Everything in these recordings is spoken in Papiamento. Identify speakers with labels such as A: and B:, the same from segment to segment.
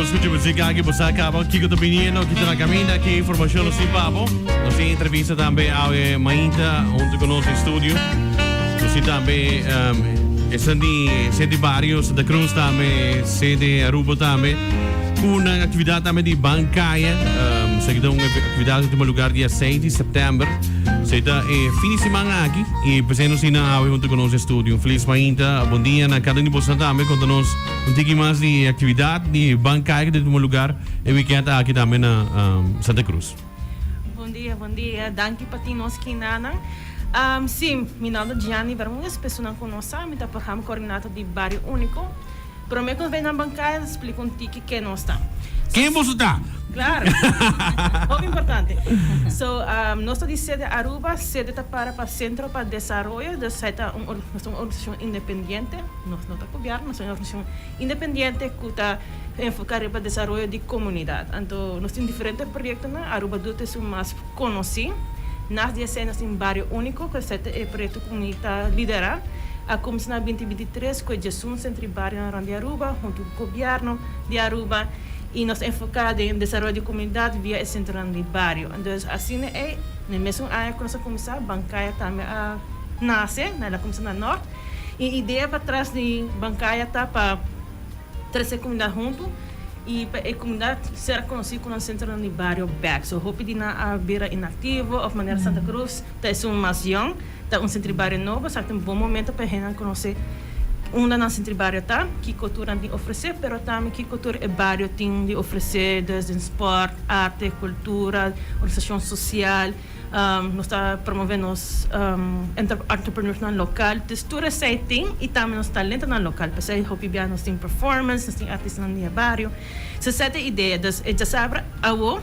A: scucha musica aki, bo sa caba kico ta biniendo, kico ta na caminda, ki informacion nos tin pa bo. Nos tin entrevista tambe awe mainta hunto cu nos den studio. Nos tin tambe um, esnan di Sede Barrio Santa Cruz tambe, Sede Aruba tambe, cu nan actividad tambe di Bancaya. Um, esaki ta un actividad cu tuma lugar dia 6 di september. Esey ta e fin di siman aki y p'esey nos tin nan awe hunto cu nos den studio. Un feliz mainta, bon dia na cada un di bosonan tambe. Conta nos Un tiki mas di e actividad di Ban Caya cu ta tuma lugar e weekend aki tambe na Santa Cruz.
B: Bon dia, bon dia. Danki pa tin nos kinanan. Sí, mi nomber ta Gianni Bermudez, personan cu no sa, mi ta programa coordinator di Bario Unico. Prome cu nos bay na Ban Caya, nos splica un tiki ken nos ta.
A: Ken boso ta?
B: Claro, hopi importante. So, nos ta di Sede Aruba, Sede ta para pa Centro pa Desaroyo, dus esai ta un nos ta un organisacion independiente. Nos no ta gobierno, nos ta un organisashon independiente ku ta enfoká riba desaroyo di komunidat. Anto nos tin diferente proyektonan, Aruba Duty es un mas konosí. Nas di esei nos tin Bario Úniko, ku esei ta e proyekto ku mi ta liderá. A kuminsá na binti 23 ku e djesun sentro di barionan rònt di Aruba huntu ku gobierno di Aruba i nos ta enfoká den desaroyo di komunidat via e sentronan di bario. Entonces asina ei, na e mesun aña ku nos a kuminsá, Bankaya tambe a nase, el a kuminsá na Nort. E idea patras di Bancaya ta pa trece e comunidad hunto y pa e comunidad ser conoci cu nan centronan di bario bek. So hopi di nan a bira inactivo of manera Santa Cruz ta esun mas yong, ta un centro di bario nobo, sa ta un bon momento pa e hendenan conoce unda nan centro di bario ta, kico tur nan tin ofrece, pero tambe kico tur e bario tin di ofrece dus den sport, arte, cultura, organisacion social. Nos ta promove nos entrepreneursnan lokal. Dus tur esei tin i tambe nos talentonan lokal. P'esei hopi bia nos tin performance, nos tin artistanan di e bario. So esei ta e idea. Dus e djasabra awo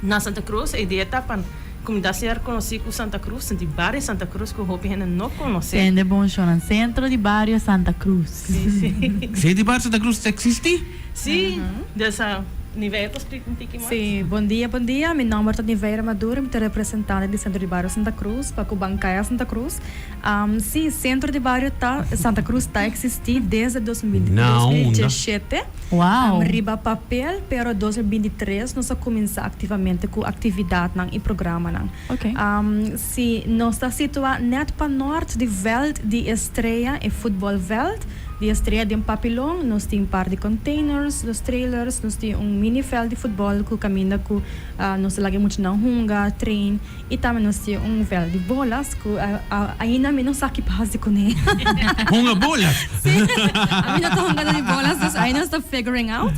B: na Santa Cruz e idea ta pa komunidat ser konosí ku Santa Cruz, sinti bario Santa Cruz ku hopi hende no konosé.
C: Tende bon shownan. Centro di Bario Santa Cruz.
B: Sí, sí.
A: Centro di Bario Santa Cruz ta existi?
B: Sí, dus Niveira ta splika un tiki mas.
D: Sí, bon dia, bon dia. Mi nomber ta Niveira Maduro, mi ta representante di Centro di Bario Santa Cruz pa cu Bancaya Santa Cruz. Sí, Centro di Bario ta Santa Cruz ta existi desde 2017.
C: Wow.
D: Riba papel, pero 2023 nos a cuminsa activamente cu actividadnan y programanan.
C: Okay.
D: Sí, nos ta situa net pa nort di veld di Estrella, e futbolveld. Di Estrella den Papilon nos tin par di containers, dos trailers, nos tin un mini veld di futbol cu caminda cu nos ta laga e muchanan hunga, train y tambe nos tin un veld di bolas cu ainda mi no sa ki pa haci cune.
A: Hunga bolas?
D: Si, ami no ta hungando di bolas dus ainda nos ta figuring out.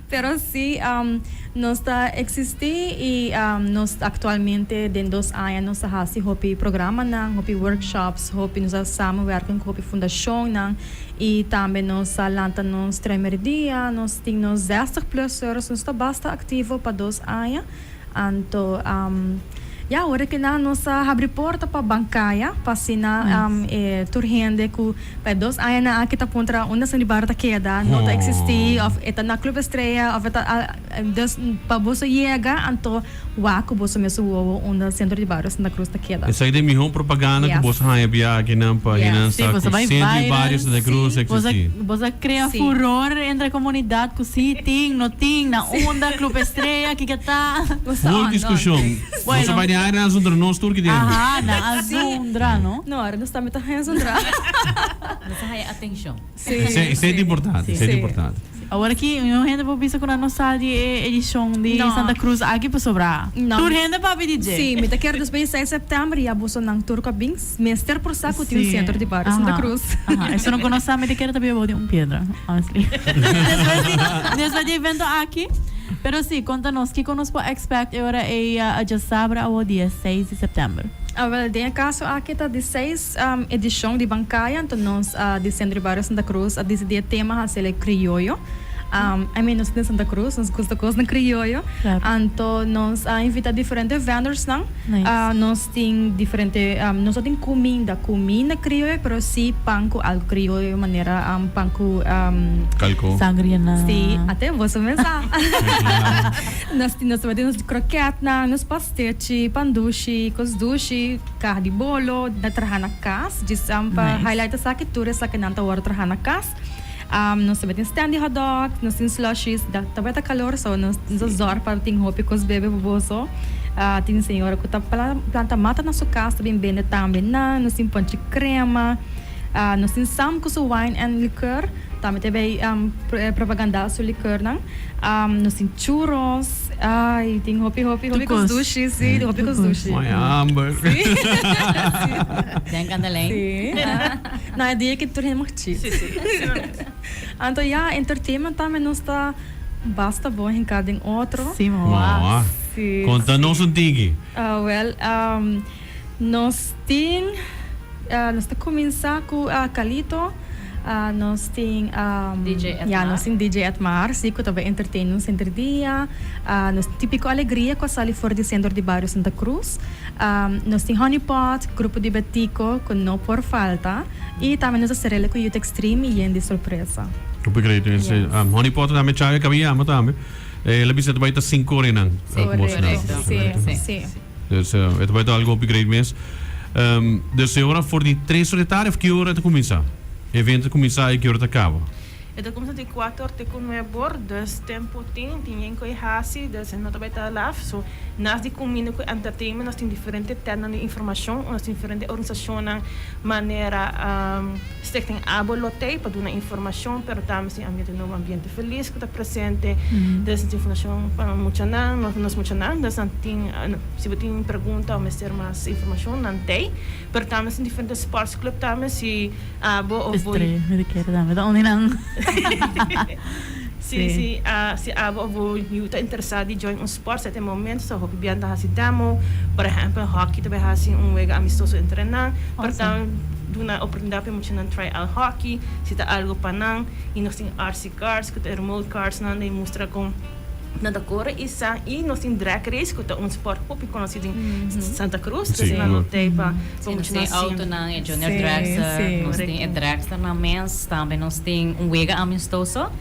D: Pero si nos ta existi y nos actualmente den dos aña nos ta haci hopi programanan, hopi workshops, hopi nos ta samenwerken cu hopi fundacionnan y tambe nos a lanta nos Traimerdia, nos tin nos zestig plussers, nos ta basta activo pa dos aña. Anto ya ora ki nan nos a habri porta pa bancaya pa asina e tur hende cu pa e dos añanan aki ta puntra unda San Ibarra ta keda, no ta existi of e ta na Club Estrella of e ta dus pa boso yega anto wak cu boso mesun wowo unda Centro di Bario Santa Cruz ta keda.
A: Esaki ta e miho propaganda cu boso haña bia akinan pa hende sa cu Centro di Bario Santa Cruz ta existi.
C: Boso a crea furor entre comunidad cu si tin, no tin, na unda, Club Estrella, kiko ta.
A: Full discusion. Boso bai den aire nan zundra nos tur ki den.
C: Aha, nan a zundra, no?
D: No, ahora nos tambe ta haña zundra.
E: Nos a haña atencion.
A: Esei ta importante, esei ta importante.
C: Awor aki un hende por bisa ku nan no sa di e edishon di Santa Cruz aki pasobra tur hende papia di dje.
D: Sí, mi ta kere despues di seis sèptèmber ya bosonan tur ku a bin mester por sa ku tin un sentro di bario Santa Cruz.
C: Aha, esun no kono sa mi ta kere ta biba bou di un piedra, honestly. Despues di despues di evento aki. Pero sí, konta nos kiko nos por expect e ora ei djasabra awor dia seis di sèptèmber.
D: Awel, den e kaso aki ta di seis edishon di Bancaya, anto nos di Sentro di Bario Santa Cruz a disidí e tema hasi el e krioyo. I mean nos ta den Santa Cruz, nos gusta kosnan krioyo. Anto nos a invitá diferente vendorsnan. Nos tin diferente, nos no tin kuminda, kuminda krioyo, pero sí pan ku algu krioyo manera pan ku.
A: Kalko.
C: Sangria na.
D: Sí, ate boso mes sa. Nos tin, nos tabatin nos krokètnan, nos pastechi, pan dushi, kos dushi. Kaha di bolo, na traha na kas, djis pa highlight esaki, tur esakinan ta wòrdu traha na kas. Nos tambe tin stand di hotdog, nos tin slushies, da tabata calor so nos ta zorg pa tin hopi cos bebe pa boso. Tin señora cu ta planta mata na su cas ta bin bende tambe nan, nos tin ponchi crema, nos tin Sam cu su wine and liqueur tambe ta bay propaganda su liqueurnan. Nos tin churros, ay tin hopi hopi hopi cos dushi, si hopi cos dushi.
A: Mooi hamber.
E: Den Kandalijn.
D: Si. Na e dia ki tur hende mag chis.
B: Si, si.
D: Anto ya, entertainment tambe nos ta basta bon hinká den otro.
C: Si,
A: moa.
D: Si.
A: Konta nos un tiki.
D: Wèl, nos tin, nos ta kuminsá ku Calito, nos tin,
E: DJ Edmar.
D: Ya, nos tin DJ Edmar, si, ku ta bai entertain nos henter dia. Nos tin Típico Alegria ku a sali for di Sentro di Bario Santa Cruz. Nos tin Honey Pot, grupo di Betico cu no por falta y tambe nos ta cerele cu Youth Extreme y yen di sorpresa.
A: Hopi great.
D: Yes.
A: Honey Pot tambe Chayo caba yama tambe. El a bisa ta bay ta cinco ora nan.
D: Sí,
E: Correcto.
D: Sí, sí.
A: Dus e ta bay ta algo hopi great mes. Dus e ora for di tres ora di tardi of ki ora ta cuminsa? Evento ta cuminsa y ki ora ta caba?
B: E ta kumsa di kuater te ku nuebor, dus tempu tin, tin yen ku e hasi, dus e no ta bai ta laf. So, nas di kuminda ku entertainment nos tin diferente tèntnan di informashon, nos tin diferente organisashonnan manera Stichting Abo Lotei pa duna informashon, pero tambe tin Ambiente Nobo Ambiente Felis ku ta presente, dus nos tin fundashon pa muchanan, nos muchanan, dus nan tin, si bo tin pregunta o mester mas informashon nan t'ei. Pero tambe tin diferente sports club tambe si abo of bo.
C: Estrella, mi ta kere tambe ta un di nan.
B: Si, si, si abo of bo yu ta interesa di join un sport sa e momento sa hopi biaha ta hasi demo, por ehempel hockey ta bay hasi un wega amistoso entre nan, pero tambe duna oportunidad pa e muchanan try out hockey si ta algo pa nan y nos tin RC cars cu ta e remote cars nan den mustra con. Nan ta kore i sa i nos tin drag race ku ta un sport hopi konosí den Santa Cruz.
A: Sí.
B: Nan lo tei pa
E: Sí, nos
B: mucha
E: tin
B: nan siña.
E: autonan, e Junior
D: Sí,
E: Dragster,
D: sí.
E: nos tin e dragsternan mes, tambe nos tin un wega amistoso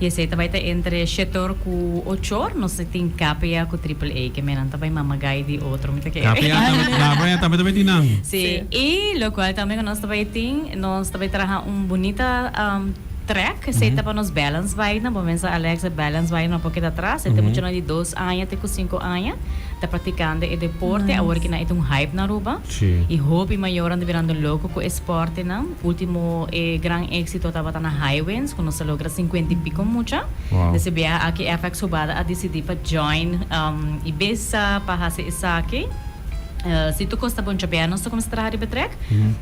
E: i esei ta bai ta entre shetor ku ochor, nos tin KPA ku Triple A, ke menan ta bai mama gai di otro mi ta kere.
A: KPA tambe, KPA tambe ta bai tin nan.
E: Sí, i lokual tambe ku nos ta bai tin, nos ta bai traha un bunita Trek, esei ta pa nos balance bike nan, bo mensa Alex e balance bike no por keda atras, e ta muchanan di dos aña te ku sinku aña ta praktikando e deporte, awor ki nan e ta un hype na Aruba i hopi mayornan ta birando loko ku e sportenan, ultimo e gran exito tabata na Highwinds ku nos a logra sinkuenta i piko mucha, des e biaha aki FX Hubada a disidi pa join i besa pa hasi esaki. Si tur kos ta bon chabea nos ta kuminsá traha riba trek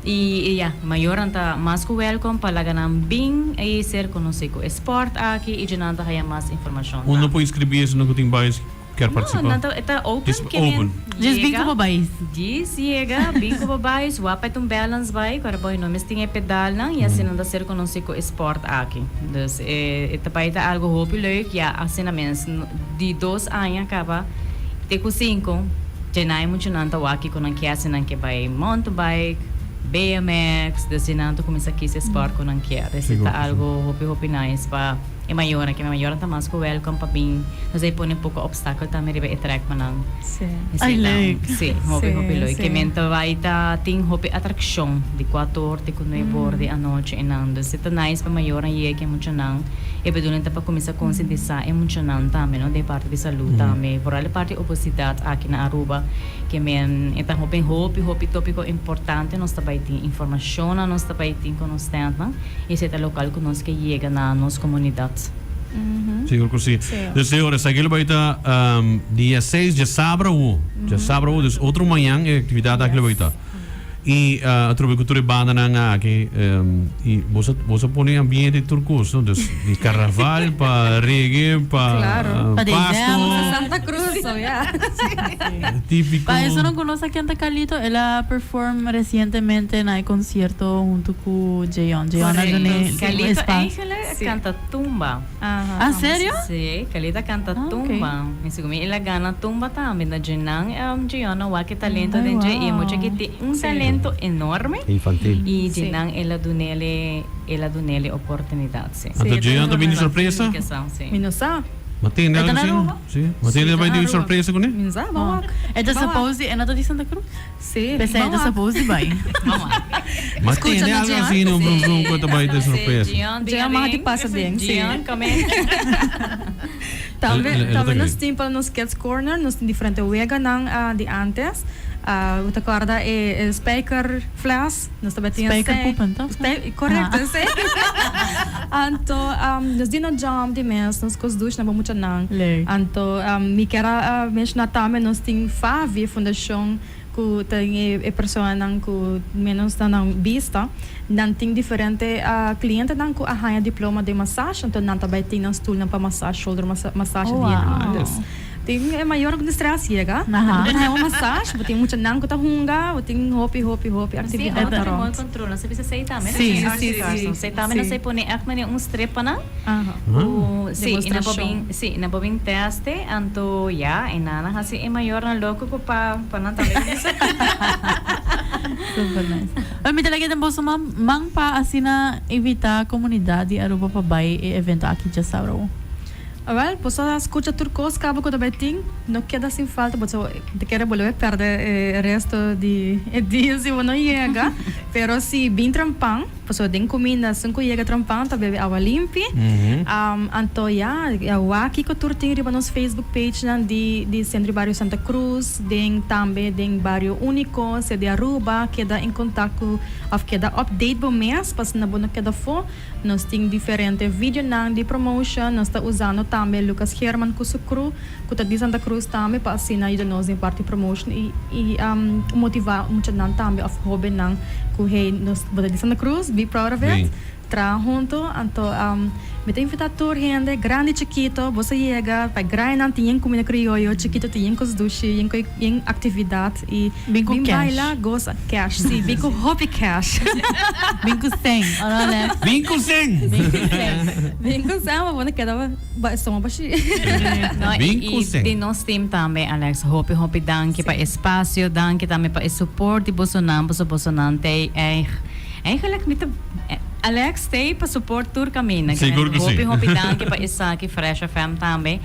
E: i ya, mayornan ta mas ku wèlkom pa laga nan bin i ser konosí ku e spòrt aki i dje nan ta haña mas informashon
A: Unda
E: tambe.
A: por inskribí esnan ku tin bais kier
E: No,
A: partisipá?
E: nan ta e ta open
A: Djis
E: ke men
A: open.
C: Djis bin ku
E: yega,
C: bo bais.
E: djis yega, bin ku bo bais, wak pa e ta un balance bike, ora bo no mes tin e pedalnan i asina nan ta ser konosí ku e spòrt aki. Dus e ta bai ta algu hopi leuk, ya asina mes di dos aña kaba te ku sinku. Djenai muchanan ta wak kiko nan ke hasi, nan ke bai mountain bike, BMX, dus djenan ta kuminsá kis e sport ku nan kier. Esei ta algu hopi hopi nice pa e mayornan, ke mayornan ta mas ku welkom pa bin, nos ei pone poko obstakel tambe riba e trek pa nan.
C: Ay leuk.
E: Si, hopi hopi leuk. Ke men ta bai ta tin hopi atrakshon di kuator te ku nuebe or di anochi einan. Dus e ta nice pa mayornan yega ke muchanan. E bedoeling ta pa kuminsá konsientisá e muchanan tambe no den parti di salú tambe, vooral e parti obesidat aki na Aruba ke men e ta hopi hopi hopi tópiko importante nos ta bai tin informashonnan nos ta bai tin ku nos tèntnan i esei ta lokal ku nos ke yega na nos komunidat.
A: Sigur ku si. Dus e ora esaki lo bai ta dia seis djasabra awo, djasabra awo dus otro mañan e aktividat aki lo bai ta. I atrobe ku tur e bandanan aki i boso boso a pone ambiente i tur kos no dus di karnaval pa reggae pa
D: Claro.
C: Pa
A: pasto
C: dezembro.
D: Santa Cruz so ya.
A: típiko.
C: Pa esonan ku no sa ken ta Carlito el a perform resientemente na e konsierto huntu ku Jeon. Jeon a duna e
E: Carlito
C: espacio.
E: eigenlijk kanta tumba.
C: Ah serio?
E: Sí, Carlita canta
C: Ah, ok.
E: tumba. Mi segun mi el a gana tumba tambe. Na djenan um, Giona wak e talento
C: Ay,
E: den dje y e
C: wow.
E: mucha ki tin un talento enorme.
F: Infantil.
E: Y djenan el a dunele, el a dunele oportunidad, sí.
A: Anto Giona ta bini sorpresa?
E: Sí.
D: Mi no sa.
A: Ma tende
C: E ta
A: algo
C: na
A: asina?
C: Aruba?
A: Sí. Ma tende
D: Sí,
A: bai
D: ta
A: di
D: na Aruba.
A: sorpresa kuné?
D: Mi sa, ban wak.
C: E ta
D: Ban wak.
C: suppose di, e no ta di Santa Cruz?
D: Sí,
C: P'esei e
D: ban
C: ta
D: wak.
C: suppose di bai.
A: Ma
D: Escucha
A: tende
D: na
A: algo
D: Jean.
A: asina un brum brum ku ta bai di sorpresa.
E: Jean,
D: Jean mag di pasa den, sí.
E: Jean, come in.
D: Tambe,
A: El- el- el
D: tambe
A: ta
D: nos
A: gri.
D: tin pa nos Kids Corner, nos tin diferente weganan ah, di antes. Ah, bo ta corda e, e spijker fles? Nos tabata tin esei.
C: Spijkerpoepen, toch?
D: Spij- correcto,
C: Ah.
D: esei. Anto, um, nos dino jump di mes, nos cos dushi na bo muchanan.
C: Leuk.
D: Anto, um, mi kier a menciona tambe nos tin FAVI, Fundacion cu ta e, e personanan cu menos na nan bista. Nan tin diferente ah, clientenan cu a haña diploma den massage, anto nan ta bay tin nan stoelnan pa massage, shoulder massa- massage
C: Oh,
D: di
C: wow.
D: Dus, tin e mayor cu stress yega,
C: Aha.
D: bo tin un massage, bo tin muchanan cu ta hunga, bo tin hopi, hopi, hopi
E: Sí,
D: actividad
E: otro
D: rond.
E: remote control, no sé si sei tambe.
C: Sí.
D: Sí, sí, sí.
E: Sei tambe no
D: Sí.
E: sei pone echt manier un strip na.
D: Aha.
E: Uh, sí, e na
D: Demostracion.
E: bobin, sí, na bobin teste, anto ja, e nana hasi e mayor na loco ko pa pa nan tambe.
C: Super nice. Oye, mi talaga den boso man, man pa asina invita comunidad di Aruba pa bay e evento aki djasabra.
D: Wel, boso a scucha tur cos caba cu ta bay tin, no keda sin falta, boso te kere bolbe perde e resto di e dia si bo no yega, pero si bin trempan, pasobra den cuminda esun cu yega trempan ta bebe awa limpi, anto ya, wak kico tur tin riba nos Facebook page nan di di Centro di Bario Santa Cruz, den tambe den Bario Unico, CD Aruba, keda en contact cu of keda update bo mes pa asina bo no keda afo. Nos tin diferente videonan di promotion, nos ta usando tambe Lucas Geerman cu su crew cu ta di Santa Cruz tambe pa asina yuda nos den parti promotion y y motiva muchanan tambe of hobennan cu hey nos bo ta di Santa Cruz be proud of it traha hunto anto mi ta invita tur hende grandi chikito boso yega pa e grandinan tin yen cuminda crioyo chikito tin yen cos dushi yen yen actividad y
C: Bin cu
D: bin
C: cash.
D: baila goza cash si bin cu hopi cash.
C: Bin cu sen, ora Alex.
A: Bin cu sen!
C: Bin cu sen.
D: Bin cu sen, ma bo no keda ba stoma bashi.
E: No,
A: Bin
E: y,
A: cu
E: y
A: sen.
E: di nos team tambe, Alex, hopi hopi danki pa espacio, danki tambe pa e support di bosonan, boso bosonan tey eig, eigenlijk mi ta, Alex tey pa support tur caminda.
A: Sigur cu si.
E: Hopi hopi danki pa esaki, Fresh FM tambe.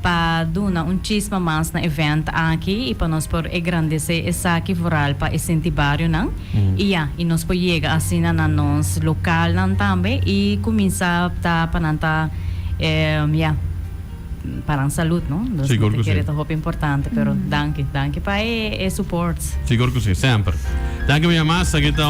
E: Pa duna un chisma mas na event aki y pa nos por egrandece esaki vooral pa e sinti barionan y ya y nos por yega asina na nos localnan tambe y cuminsa ta pa nan ta ya pa nan salud no dus
A: Sigur
E: mi ta
A: cu si.
E: kere ta hopi importante pero danki danki pa e e support.
A: Sigur cu si, semper. Danki mi ama, esaki ta.